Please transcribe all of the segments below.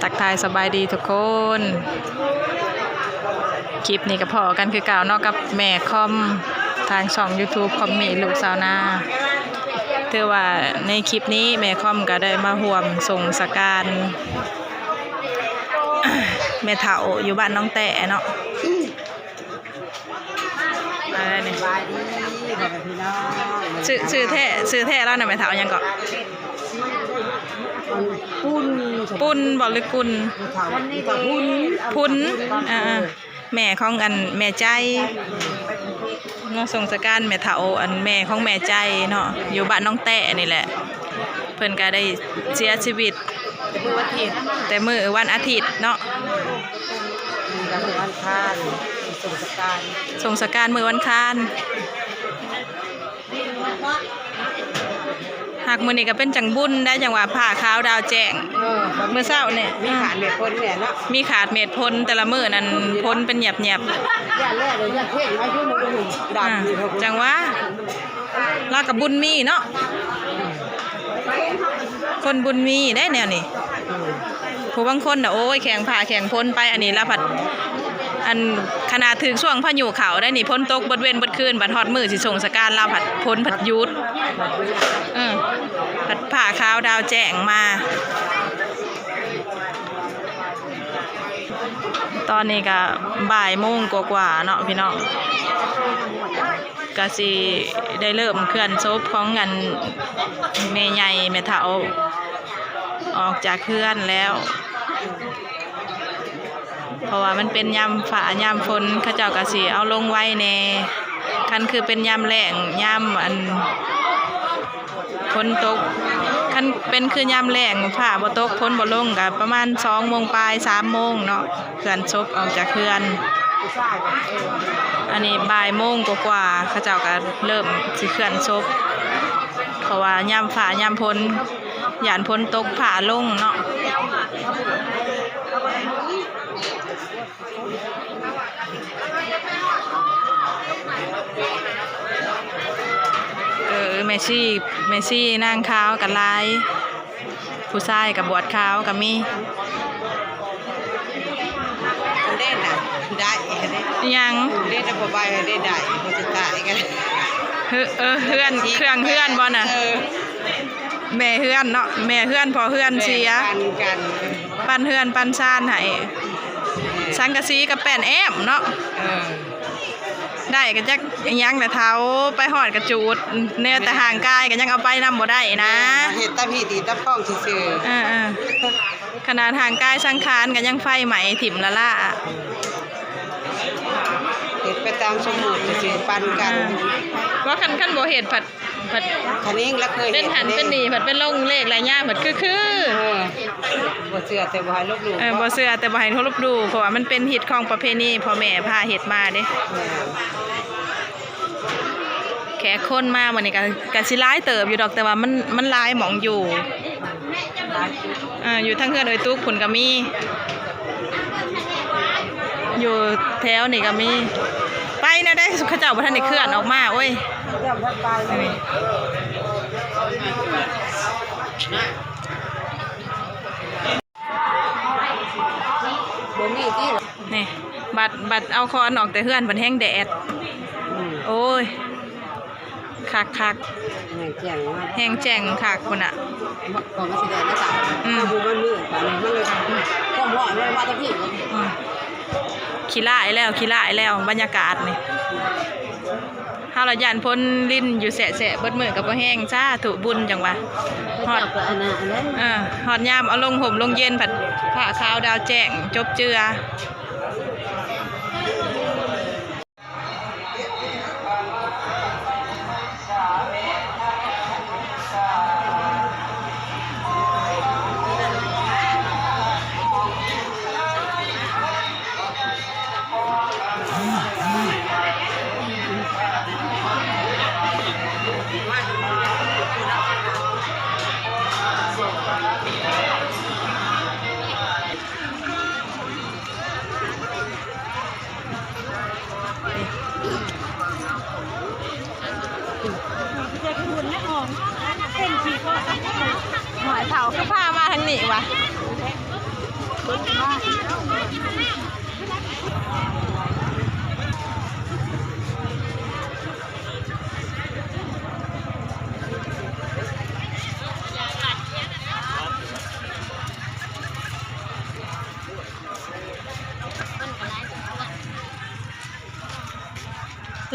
ທັກທາຍສະບາຍດີທຸກຄົນ. ຄລິບນີ້ກໍພໍ້ກັນຄືເກົ່າເນາະ ກັບແມ່ຄອມ ທາງຊ່ອງຢູທູບຄອມມີລູກຊາວນາ. ຖືວ່າໃນຄລິບນີ້ແມ່ຄອມກໍໄດ້ມາຮ່ວມສົ່ງສະການແມ່ເຖົ້າຢູ່ບ້ານໜອງແຕ້ເນາະ. ມາແລ້ວນີ້ ສະບາຍດີພໍ່ແມ່ພີ່ນ້ອງ. ຊື່ ຊື່ແທ້ ຊື່ແທ້ລາວນະແມ່ເຖົ້າຫຍັງເກາະ? ປຸ້ນ ປຸ້ນບໍ່ ຫຼື ກຸນ? ແມ່ເຖົ້າ ແມ່ເຖົ້າ ພຸ້ນ ພຸ້ນ ພຸ້ນ ອ່າໆ ແມ່ຂອງອັນແມ່ໃຈເນາະ. ສົ່ງສະການແມ່ເຖົ້າ ອັນແມ່ຂອງແມ່ໃຈເນາະ ຢູ່ບ້ານໜອງແຕ້ນີ້ແຫຼະ. ເພິ່ນກໍໄດ້ເສຍຊີວິດ ແຕ່ມື້ວັນອາທິດ ແຕ່ມື້ວັນອາທິດເນາະ. ນີ້ກໍມື້ວັນຄານ ສົ່ງສະການ ສົ່ງສະການມື້ວັນຄານ. ຫາກມື້ນີ້ກໍເປັນຈັງບຸນໄດ໋ ຈັ່ງວ່າຟ້າຂາວດາວແຈ້ງ. ເອີ ມື້ເຊົ້ານີ້ມີຂາດເມດຝົນແດ່ເນາະ ມີຂາດເມດຝົນ. ແຕ່ລະມື້ນັ້ນຝົນເປັນຫຍັບໆ ຢ້ານແລ້ວ ຢ້ານເພງມາຢູ່ມື້ນີ້. ອ່າ ຈັງຫວະ ລາວກໍບຸນມີເນາະ ຄົນບຸນມີໄດ໋ແນວນີ້. ຜູ້ບາງຄົນນະ ໂອ້ຍ ແຂ່ງຟ້າແຂ່ງຝົນໄປ ອັນນີ້ລາວພັດ ອັນຂະໜາດຖືກຊ່ວງພາຍຸເຂົ້າໄດ໋ນີ້ ຝົນຕົກເບິດເວັນເບິດຄືນ ບັດຮອດມື້ຊິສົ່ງສະການ ລາວພັດຝົນພັດຢຸດ. ເອີ ພັດຟ້າຂາວດາວແຈ້ງມາ. ຕອນນີ້ກໍບ່າຍໂມງກວ່າໆເນາະພີ່ນ້ອງ. ກະຊິໄດ້ເລີ່ມເຄື່ອນສົບຂອງອັນແມ່ໃຫຍ່ແມ່ເຖົ້າອອກຈາກເຮືອນແລ້ວ ເພາະວ່າມັນເປັນຍາມຟ້າຍາມຝົນ ເຂົາເຈົ້າກະຊິເອົາລົງໄວແດ່. ຄັນຄືເປັນຍາມແລ້ງ ຍາມອັນ ຝົນຕົກ ຄັນເປັນຄືຍາມແລ້ງ ຟ້າບໍ່ຕົກ ຝົນບໍ່ລົງ ກະປະມານສອງໂມງປາຍ ສາມໂມງເນາະ ເຄື່ອນສົບອອກຈາກເຮືອນ. ອັນນີ້ບ່າຍໂມງກວ່າໆ ເຂົາເຈົ້າກະເລີ່ມຊິເຄື່ອນສົບ ເພາະວ່າຍາມຟ້າຍາມຝົນ ຢ້ານຝົນຕົກຟ້າລົງເນາະ. ເອີ ແມ່ຊີ ແມ່ຊີນາງຂາວກໍຫຼາຍ ຜູ້ຊາຍກໍບວດຂາວກໍມີ. ເດ້ນະ ໄດ້ ຫຍັງ ເດ້ນະ ບໍ່ໄປ ໄດ້ ໄດ້ ບໍ່ສຸດທ້າຍກັນ. ເຮືອນ ເອີ ເຮືອນ ເຄື່ອງເຮືອນບໍ່ນະ? ເອີ ແມ່ເຮືອນເນາະ ແມ່ເຮືອນພໍ່ເຮືອນເສຍ ແບ່ງປັນກັນ ປັນເຮືອນປັນຊານໃຫ້ ສັງກະສີກັບແປ້ນແອ້ມເນາະ. ເອີ ໄດ້ກໍຈັກອີ່ຫຍັງແຫຼະເຖົ້າ ໄປຮອດກໍຈູດ ແນວແຕ່ຮ່າງກາຍກໍຍັງເອົາໄປນຳບໍ່ໄດ້ນະ ເຮັດຕາມຮີດຕາມຄອງຊື່ໆ. ເອີໆ ຂະໜາດຮ່າງກາຍສັງຂານກໍຍັງໄຟໄໝ້ຖິ້ມລະລາ ເຮັດໄປຕາມສົມມຸດຊື່ໆ ປັນກັນ. ເອີ ວ່າຄັນ ຄັນບໍ່ເຮັດພັດ ພັດ ຄະນິງລະເຄີຍເຮັດ ເປັນຫັ້ນເປັນນີ້ ພັດໄປລົງເລກລາຍຍາ ພັດຄືໆ. ເອີ ບໍ່ເຊື່ອແຕ່ບໍ່ໃຫ້ລົບຫຼູ່ ເອີ ບໍ່ເຊື່ອແຕ່ບໍ່ໃຫ້ລົບຫຼູ່ ເພາະວ່າມັນເປັນຮີດຄອງປະເພນີ ພໍ່ແມ່ພາເຮັດມາເດ້. ແມ່ນ ແຂກຄົນມາມື້ນີ້ກໍ ກໍຊິຫຼາຍເຕີບຢູ່ດອກ ແຕ່ວ່າມັນ ມັນຫຼາຍໝ່ອງຢູ່. ເອີ ຢູ່ທາງເຮືອນເອື້ອຍຕຸກພຸ້ນກໍມີ ຢູ່ແຖວນີ້ກໍມີ. ໄປແນວໃດ ເຂົາເຈົ້າບໍ່ທັນໄດ້ເຄື່ອນອອກມາ ໂອ້ຍ. ບໍ່ມີຕິ ນີ້ ບັດ ບັດເອົາຄອນອອກແຕ່ເຮືອນ ບັດແຮງແດດ. ອືມ ໂອ້ຍ ຄັກໆ ແຮງແຈ້ງເນາະ ແຮງແຈ້ງຄັກພຸ້ນນະ. ອືມ ມັນມືດ ບາດນີ້ມັນເລີຍຄວາມຮ້ອນມັນມາແຕ່ພີ້. ອືມ ຂີ້ຮ້າຍແລ້ວ ຂີ້ຮ້າຍແລ້ວ ບັນຍາກາດນີ້. ເຮົາລະຢ້ານຝົນລິນຢູ່ແຊະໆ ເບິດມື້ກໍບໍ່ແຮງ. ສາທຸບຸນຈັ່ງວ່າ ຮອດ ເອີ ຮອດຍາມເອົາລົງຮົ່ມລົງເຢັນ ພັດຟ້າຂາວດາວແຈ້ງ ຈົບເຈືອ. ຫວຍ ເຖົ້າຄືພາມາທາງນີ້ວະ?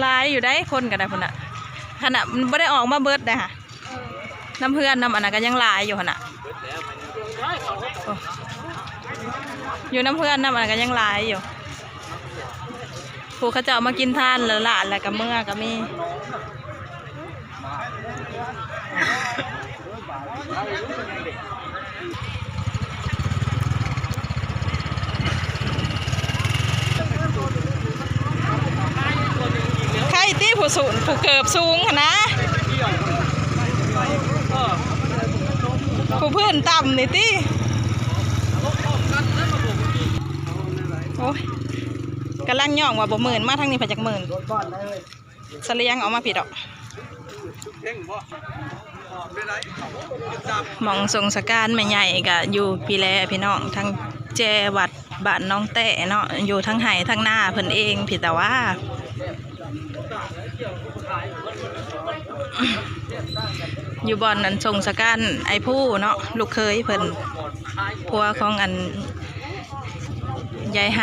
ຫຼາຍຢູ່ໃດ໋ ຄົນກໍໄດ້ພຸ້ນນະ ຂະໜາດບໍ່ໄດ້ອອກມາເບິດໄດ໋ຫະ. ນຳເຮືອນນຳອັນນັ້ນກໍຍັງຫຼາຍຢູ່ຫັ້ນນະ ໂອ້ ຢູ່ນຳເຮືອນນຳອັນນັ້ນກໍຍັງຫຼາຍຢູ່ ຜູ້ເຂົາເຈົ້າມາກິນທານແລ້ວລະ ແລ້ວກໍເມືອກໍມີ. ໃຄຕິຜູ້ສູງ ຜູ້ເກີບສູງຫັ້ນນະ ຜູ້ພື້ນຕ່ຳນີ້ຕິ. ໂອ້ຍ ກຳລັງຍ້ອງວ່າບໍ່ມື່ນ ມາທາງນີ້ພະຈັກມື່ນ. ສະຫຼຽງອອກມາພີ້ດອກ ໝ່ອງສົງສະການແມ່ໃຫຍ່ກະຢູ່ພີ້ແລພີ່ນ້ອງ ທາງແຈວັດບ້ານໜອງແຕ້ເນາະ ຢູ່ທາງໄຮ່ທາງນາເພິ່ນເອງພີ້ ແຕ່ວ່າຢູ່ບ່ອນອັນສົງສະການອ້າຍພູເນາະ ລູກເຂີຍເພິ່ນ ຜົວຂອງອັນ ຍາຍໄຮ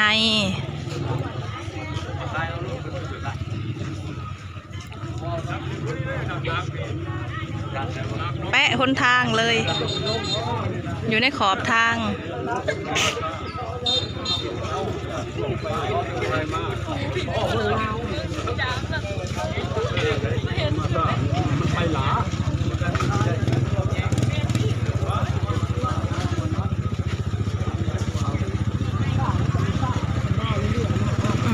ແປະຫົນທາງເລີຍ ຢູ່ໃນຂອບທາງ. ອື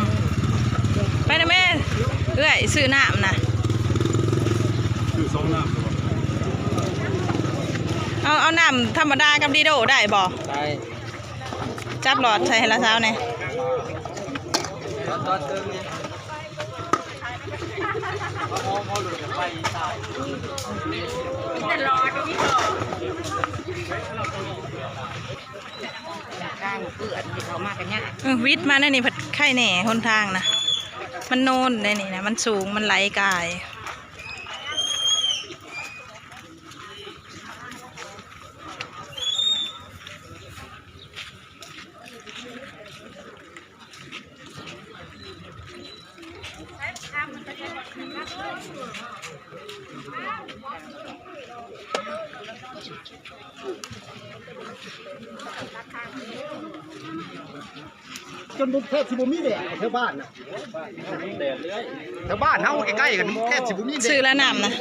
ມ ໄປນະແມ່ ເອື້ອຍ ຊື້ນ້ຳນະ ຊື້ສອງນ້ຳ ເອົາ ເອົານ້ຳທຳມະດາກັບດີໂດໄດ້ບໍ່? ໄດ້. ຈັບຫຼອດໃສ່ໃຫ້ລາວສາວແດ່. ເອີ ວິດມາແນວນີ້ພັດໄຄແດ່ ຫົນທາງນະ ມັນໂນນແດ່ນີ້ນະ ມັນສູງ ມັນໄຫຼກາຍ. ຈົນບໍ່ ແທບຊິບໍ່ມີແດດແຖວບ້ານນະ ແດດເລື້ອຍ ແຖວບ້ານເຮົາໃກ້ໆກັນແທບຊິບໍ່ມີແດດ. ຊື້ແລ້ວນ້ຳນະ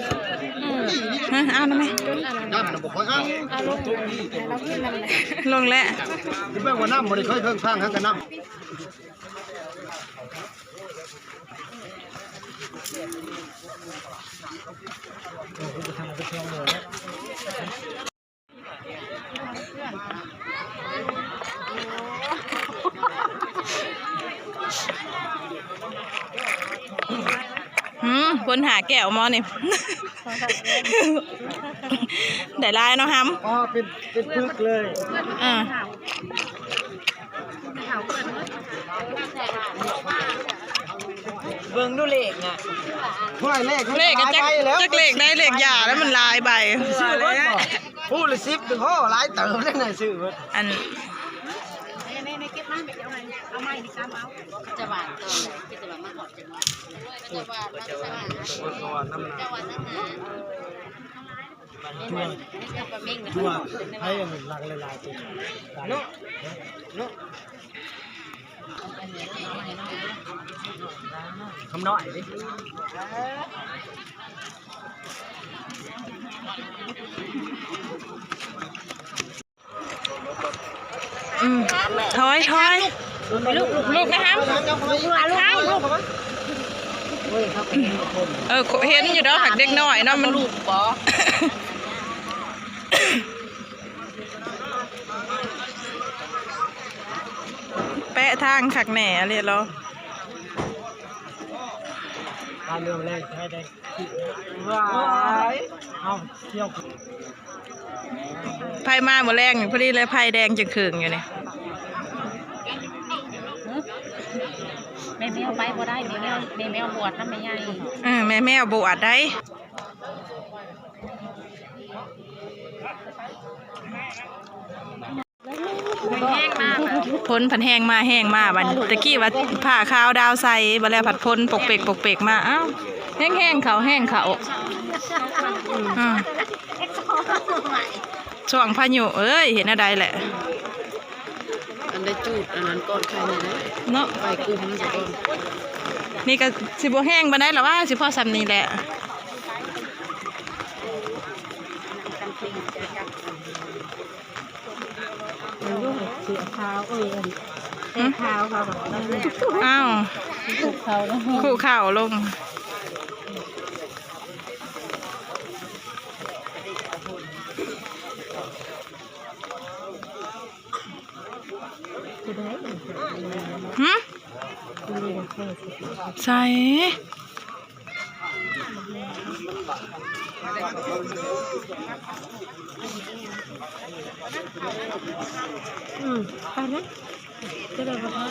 ຮະ ເອົານຳແມ່ ນ້ຳນະບໍ່ຄ່ອຍເອົາ ເອົາລົງ ໃຫ້ລາວກິນນຳແຫຼະ ລົງແລ້ວ ເບິ່ງວ່ານ້ຳບໍ່ໄດ້ເຄີຍເຄິ່ງທາງ ຫາກະນ້ຳ. ອືມ ຄົນຫາແກ້ວໝໍນີ້ ໄດ້ຫຼາຍເນາະຫຳ ອໍ ເປັນ ເປັນປຶກເລີຍ ເອີ. ເບິ່ງດູເລກນະ ໂອ້ຍ ເລກ ເລກກໍຈັກ ຈັກເລກໃດ ເລກຢາແລ້ວ ມັນຫຼາຍໃບ ຊື້ເບິດບໍ່? ຜູ້ລະສິບ ໂອ້ ຫຼາຍເຕີບເດ້ນະ ຊື້ເບິດ ອັນ ເກັບມາ ເອົາໃໝ່ນີ້ ກຳເອົາ ຈະຫວານເຕີບ ຈະຫວານມາຮອດ ຈະຫວານ ຈະຫວານນຳ ຈະຫວານນຳ. ຈົວ ຈົວ ໃຫ້ອັນຫຼັງຫຼາຍໆ ຕົວເນາະ ເນາະ ຄຳນ້ອຍເດ້. ອືມ ຖອຍ ຖອຍ ລຸກ ລຸກນະຫຳ ລຸກ ເອີ ເຫັນຢູ່ດອກ ຫາກເດັກນ້ອຍເນາະ ມັນ ແປະທາງຄັກແນ່ເລີຍເນາະ ເອົາ ທ່ຽວ ໄຟມາມື້ແລງນີ້ພໍດີເລີຍ ໄຟແດງຈຶ່ງເຄິ່ງຢູ່ນີ້ ແມ່ແມວໄປບໍ່ໄດ້ ແມ່ແມວ ແມ່ແມວບວດນຳແມ່ໃຫຍ່. ເອີ ແມ່ແມວບວດໄດ໋. ຝົນພັດແຮງມາ ແຮງມາ ບັດນີ້ ຕະກີ້ວ່າຟ້າຂາວດາວໃສ ບັດແລ້ວພັດຝົນປົກເປັກປົກເປັກມາ. ອ້າວ ແຮງໆ ເຂົ້າ ແຮງເຂົ້າ. ອືມ ຊ່ວງພາຍຸເອີຍ ເຮັດແນວໃດແຫຼະ. ອັນໃດຈູດອັນນັ້ນກ່ອນໄຂ່ນີ້ນະ ເນາະ ໄຟກຸມມັນສາກ່ອນ. ນີ້ກໍຊິບໍ່ແຮງປານໃດລະວ່າ ຊິພໍສ່ຳນີ້ແຫຼະ. ເສືອຂາວ ເອີ ແຕ່ຂາວເຂົາກໍ ອ້າວ ຄຸກເຂົ່າລົງ ຄຸກເຂົ່າລົງ. ຫື? ໃສ? ອືມ ໄປນະ ຈະໄດ້ບໍ່ທັນ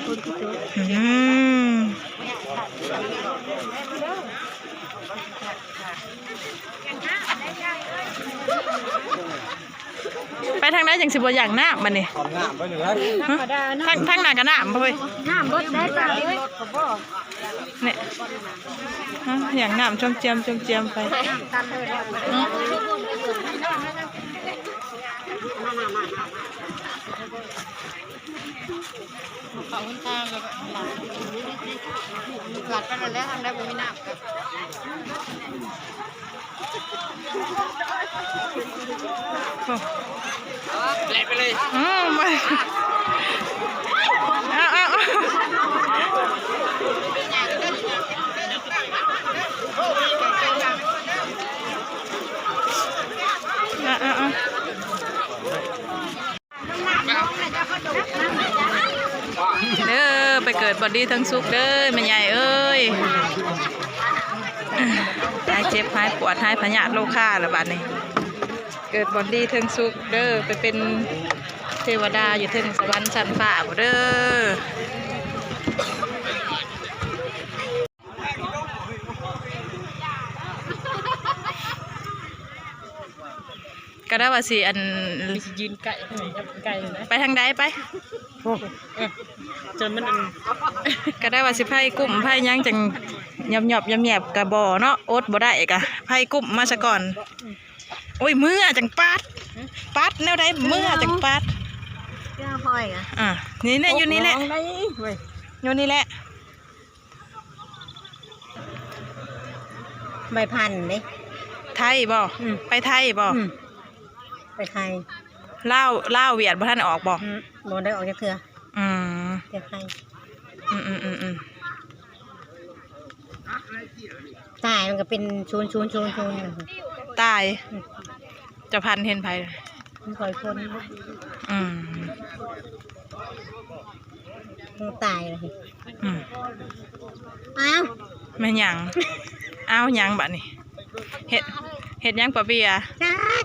ຄົນທີ່ໂຕ. ອືມ. ໄປທາງໃດຈັ່ງຊິບໍ່ຢາກນ້ຳບັດນີ້? ທາງ ທາງໜ້າກໍນ້ຳເວີຍ. ນ້ຳເບິດໄດ້ປາເອີຍ. ນີ້ ຢາກນ້ຳຈອມຈຽມ ຈອມຈຽມໄປ. ເຂົ້າຫົນທາງແລ້ວກໍລັດ ລັດໄປແລ້ວ ທາງໃດບໍ່ມີນ້ຳ. ແລ່ນໄປເລີຍ. ອືມ ເອົາ ເອົາ ເອົາ ເອົາ ເອົາ. ເດີ ໄປເກີດບ່ອນດີເທິງສຸກເດີ ແມ່ໃຫຍ່ເອີຍ. ຫາຍເຈັບຫາຍປວດ ຫາຍພະຍາດໂລຄາລະບາດນີ້. ເກີດບ່ອນດີເທິງສຸກເດີ ໄປເປັນເທວະດາຢູ່ເທິງສະຫວັນຊັ້ນຟ້າພຸ້ນເດີ. ກໍໄດ້ວ່າຊິ ອັນ ຊິຢືນໃກ້ ໃກ້ນະ. ໄປທາງໃດໄປ? ໂອ້ ເອີ ຈົນມັນ ອັນ ກໍໄດ້ວ່າຊິໄພກຸ້ມໄພຫຍັງ ຈັ່ງຫຍອບໆ ແຍບໆ ກໍບໍ່ເນາະ ອົດບໍ່ໄດ້ ກໍໄພກຸ້ມມາສາກ່ອນ. ໂອ້ຍ ເມືອຈັ່ງປັດ ປັດແນວໃດ ເມືອຈັ່ງປັດ. ເມືອພອຍກະ ອ່າ ນີ້ແຫຼະ ຢູ່ນີ້ແຫຼະ ຢູ່ນີ້ແຫຼະ. ໃບພັນເດ້. ໄທບໍ? ອືມ ໄປໄທບໍ? ອືມ ໄປໄທ. ລາວ ລາວຫວຽດບໍ່ທັນອອກບໍ? ອືມ ບໍ່ໄດ້ອອກຈັກເທື່ອ. ອືມ ແຕ່ໄທ. ອືມໆໆໆ ຕາຍມັນກໍເປັນສູນໆໆ ຕາຍ. ອືມ ເຈົ້າພັນເຫັນໃຜ? ມັນຄ່ອຍຄົນ. ອືມ ມັນຕາຍລະ. ອືມ ອ້າວ ແມ່ນຫຍັງ? ອ້າວ ຫຍັງບາດນີ້? ເຮັດ ເຮັດຫຍັງປາເບຍ? ຈັກ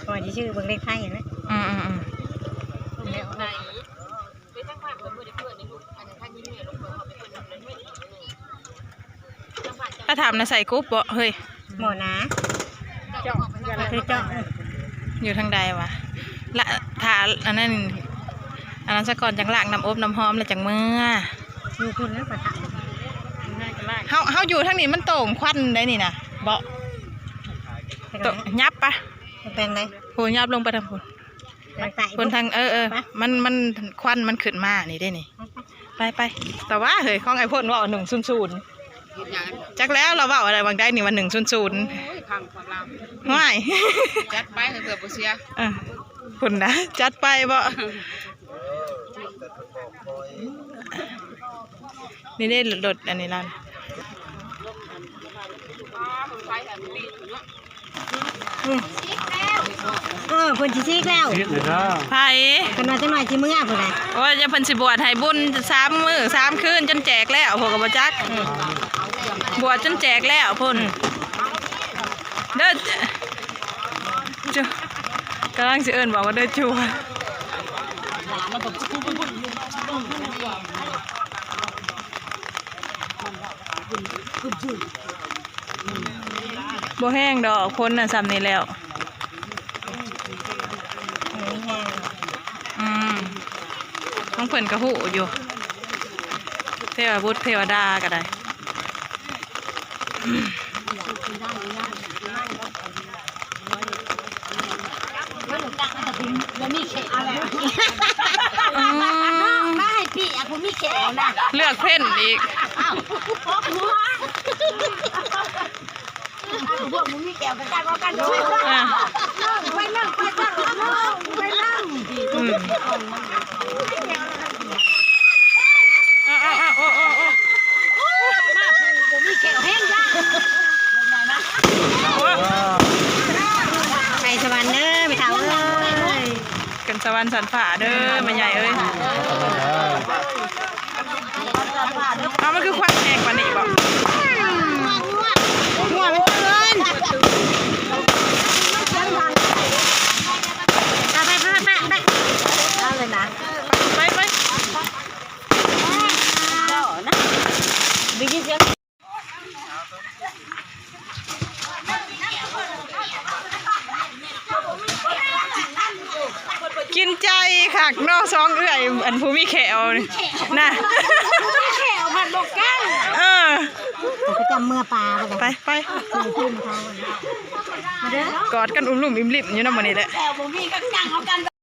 ຂ້ອຍຊິຊື້ເບິ່ງເລກໄທຫັ້ນນະ. ອືມໆໆ. ກະຖາມນະ ໃສ່ກຸບບໍ່ເຮີ້ຍ? ບໍ່ນາ ເຈາະ ເຈາະ ຢູ່ທາງໃດວະ? ລະ ຖ້າອັນນັ້ນ ອັນນັ້ນສາກ່ອນ ຈັ່ງລ້າງນ້ຳອົບນ້ຳຫອມ ແລ້ວຈັ່ງເມືອ. ຢູ່ພຸ້ນນະ ປະທະ ເຮົາ ເຮົາຢູ່ທາງນີ້ມັນໂຕ່ງຄວັນໄດ໋ນີ້ນະ ບໍ່? ໂຕ ຫຍັບປະ ແປງໃດ ພຸ້ນ ຫຍັບລົງໄປທາງພຸ້ນ. ທາງໃຕ້ພຸ້ນ ທາງ ເອີ ເອີ ໄປ ມັນ ມັນ ຄວັນມັນຂຶ້ນມານີ້ເດ້ນີ້. ໄປ ໄປ ແຕ່ວ່າເຮີ້ຍ ຂອງອ້າຍພົ້ນເວົ້າໜຶ່ງສູນສູນ. ຈັກແລ້ວລາວເວົ້າອະໄລຫວ່າງໃດນີ້ວ່າໜຶ່ງສູນສູນ. ໂອ້ຍ ພັງຄວາມລາວ ຫ້ວຍ ຈັດໄປເພື່ອບໍ່ເສຍ. ເອີ ພຸ້ນນະ ຈັດໄປບໍ? ນີ້ເດ້ລົດອັນນີ້ລະ. ອືມ ເອີ ເພິ່ນຊິຊີກແລ້ວ ຊີກເລີຍເດີ. ໃຜ? ເພິ່ນວ່າຈັກໜ້ອຍຊິເມືອພຸ້ນນະ. ໂອ້ຍ ຢ່າ ເພິ່ນຊິບວດໃຫ້ບຸນສາມມື້ສາມຄືນ ຈົນແຈກແລ້ວ ພວກກໍບໍ່ຈັກ. ອືມ ບວດຈົນແຈກແລ້ວພຸ້ນເດີ. ຈະ ກຳລັງຊິເອີ້ນບອກວ່າເດີຈວດ. ບໍ່ແຮງດອກ ຄົນນະສ່ຳນີ້ແລ້ວ. ອືມ ຂອງເພິ່ນກະຮູ້ຢູ່ ເທວະບຸດເທວະດາກະໄດ້. ບໍ່ມີແຂວ ອືມ ມາໃຫ້ເປຍຜູ້ມີແຂວນະ ເລືອກເພັ້ນອີກ. ອ້າວ ພວກບໍ່ມີແຂວກະຈັກເອົາກັນໂລດ. ອ່າ ໄປນຳ ໄປນຳ ໄປນຳ. ອືມ ເອົາ ເອົາ ເອົາ ໂອ້ ໂອ້ ໂອ້ ມາຜູ້ບໍ່ມີແຂວແຮງຢາກ ໄປສະຫວັນເດີແມ່ເຖົ້າເອີຍ. ຂຶ້ນສະຫວັນຊັ້ນຟ້າເດີແມ່ໃຫຍ່ເອີຍ. ເອົາ ມັນຄືຄວັນແຮງປານນີ້ບໍ? ຫົວມັນເກີນ. ໄປ ໄປ ໄປ ໄປ ເອົາເລີຍນະ ໄປ ໄປ ໄປ. ໄດ້ຍິນສຽງ ກິນໃຈຄັກເນາະ ສອງເອື້ອຍ ອັນຜູ້ມີແຂ້ວນີ້ນະ ແຂ້ວພັນບໍ່ກັນ. ເອີ ເຂົາຈະເມືອປາບໍ່ໄດ້ ໄປ ໄປ ມາເດີ ກອດກັນອຸ້ມລຸ້ມອີ່ມລິ້ມຢູ່ນຳມື້ນີ້ແຫຼະ ແຂ້ວບໍ່ມີກະນັ່ງເອົາກັນ.